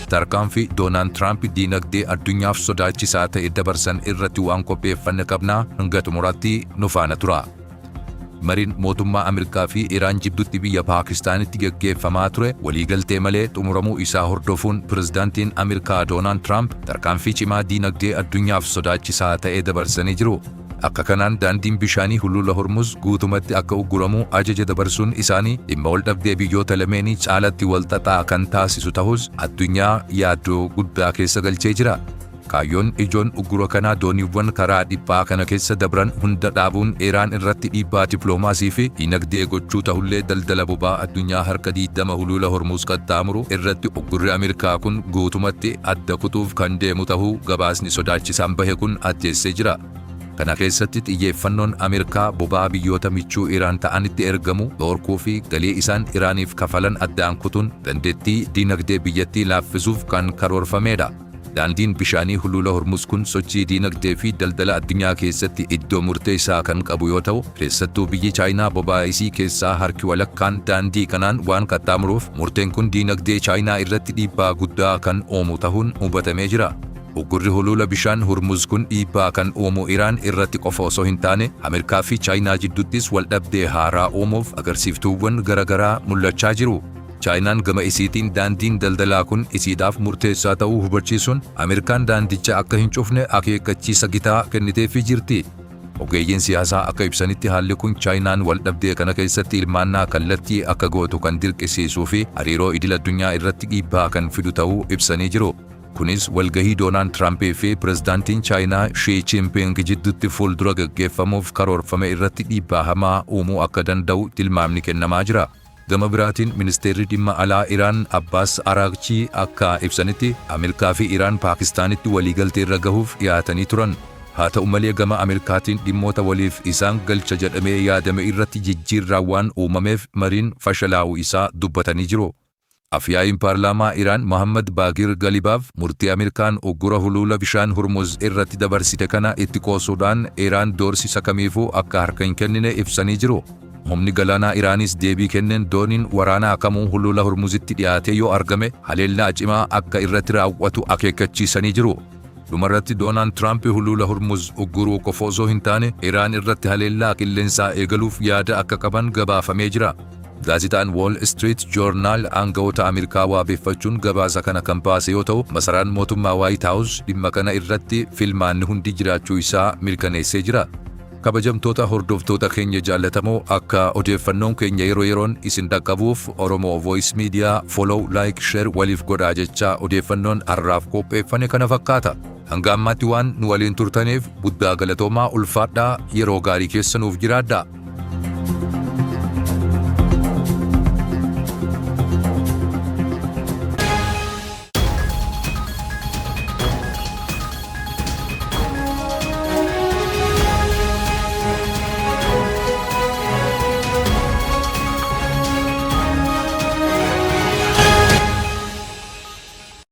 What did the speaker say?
Tarkaanfii Doonaald Tiraamp diinagdee addunyaaf sodaachisaa ta'e dabarsan irratti waan qopheeffanne qabnaa, hanga xumuraatti nu faana tura. Mariin mootummaa Ameerikaa fi Iraan jidduutti biyya Paakistaanitti gaggeeffamaa ture waliigaltee malee xumuramuu isaa hordofuun, pirezidaantiin Ameerikaa Doonaald Tiraamp tarkaanfii cimaa diinagdee addunyaaf sodaachisaa ta'e dabarsanii jiru. Akka kanaan daandiin bishaanii Hulula Hormuz guutumatti akka ugguramu ajaja dabarsuun isaanii dhimma wal dhabdee biyyoota lameenii caalatti walxaxaa kan taasisu ta'us, addunyaa yaaddoo guddaa keessa galchee jira. Kaayyoon ijoon uggura kanaa dooniiwwan karaa dhiphaa kana keessa dabran hunda dhaabuun Iraan irratti dhiibbaa dippiloomaasii fi dinagdee gochuu ta'ullee, daldala boba'aa addunyaa harka 20 Hulula Hormuz qaxxaamuru irratti uggurri Ameerikaa kun guutumatti adda kutuuf kan deemu ta'uu gabaasni sodaachisaan bahe kun addeessee jira. Kana keessatti xiyyeeffannoon Ameerikaa boba'aa biyyoota michuu Iraan ta'anitti ergamu dhorkuu fi galii isaan Iraaniif kafalan addaan kutuun dandeettii dinagdee biyyattii laaffisuuf kan karoorfamedha. Daandiin bishaanii Hulula Hormuz kun sochii diinagdee fi daldala addunyaa keessatti iddoo murteessaa kan qabu yoo ta'u, keessattuu biyyi Chaayinaa boba'aa isii keessaa harki walakkaan daandii kanaan waan qaxxaamuruuf, murteen kun diinagdee Chaayinaa irratti dhiibbaa guddaa kan uumu ta'uun hubatamee jira. Uggurri hulula bishaan Hormuz kun dhiibbaa kan uumu Iraan irratti qofa osoo hin taane, Ameerikaa fi Chaayinaa jidduuttis waldhabdee haaraa uumuuf agarsiiftuuwwan garaagaraa mul'achaa jiru. Chaayinaan gama isiitiin daandiin daldalaa kun isiidhaaf murteessaa ta'uu hubachiisuun Ameerikaan daandicha akka hin cufne akeekkachiisa gitaa kenniteefii jirti. Ogeeyyiin siyaasaa akka ibsanitti, haalli kun Chaayinaan waldhabdee kana keessatti hirmaannaa kallattii akka gootu kan dirqisiisuu fi hariiroo idil addunyaa irratti dhiibbaa kan fidu ta'uu ibsanii jiru. Kunis walgahii Doonaald Tiraampii fi pirezidaantiin Chaayinaa Shii Jinping jidduutti fuuldura gaggeeffamuuf karoorfame irratti dhiibbaa hamaa uumuu akka danda'u tilmaamni kennamaa jira. Gama biraatiin, ministeerri dhimma alaa Iraan Abbaas Araagchii akka ibsanitti, Ameerikaa fi Iraan Paakistaanitti waliigaltee irra gahuuf dhiyaatanii turan. Haa ta'u malee, gama Ameerikaatiin dhimmoota waliif isaan galcha jedhamee yaadame irratti jijjiirraa waan uumameef mariin fashalaa'uu isaa dubbatanii jiru. Afyaa'iin paarlaamaa Iraan Mohammad Baagir Galibaaf murtii Ameerikaan uggura huluula bishaan Hurmuz irratti dabarsite kana itti qoosuudhaan Iraan doorsisa kamiifuu akka harka hin kennine ibsanii jiru. Humni galaanaa Iraanis deebii kenneen, dooniin waraanaa kamuu huluula Hurmuzitti dhiyaatee yoo argame haleellaa cimaa akka irratti raawwatu akeekkachiisanii jiru. Dhumarratti, Doonaald Tiraamp huluula Hurmuz ugguruu qofa osoo hin taane Iraan irratti haleellaa qilleensaa eegaluuf yaada akka qaban gabaafamee jira. Gaazexaan Wall Street Journal aangawoota Ameerikaa waabeeffachuun gabaasa kana kan baase yoo ta'u, masaraan mootummaa White House dhimma kana irratti filmaanni hundi jiraachuu isaa mirkaneessee jira. Kabajamtoota hordoftoota keenya jaallatamoo, akka odeeffannoon keenya yeroo yeroon isin dhaqqabuuf Oromoo Voice Media follow, like, share waliif godhaa jecha, odeeffannoon har'aaf qopheeffane kana fakkaata. Hanga ammaatti waan nu waliin turtaniif guddaa galatoomaa, ulfaadhaa, yeroo gaarii keessa nuuf jiraadhaa.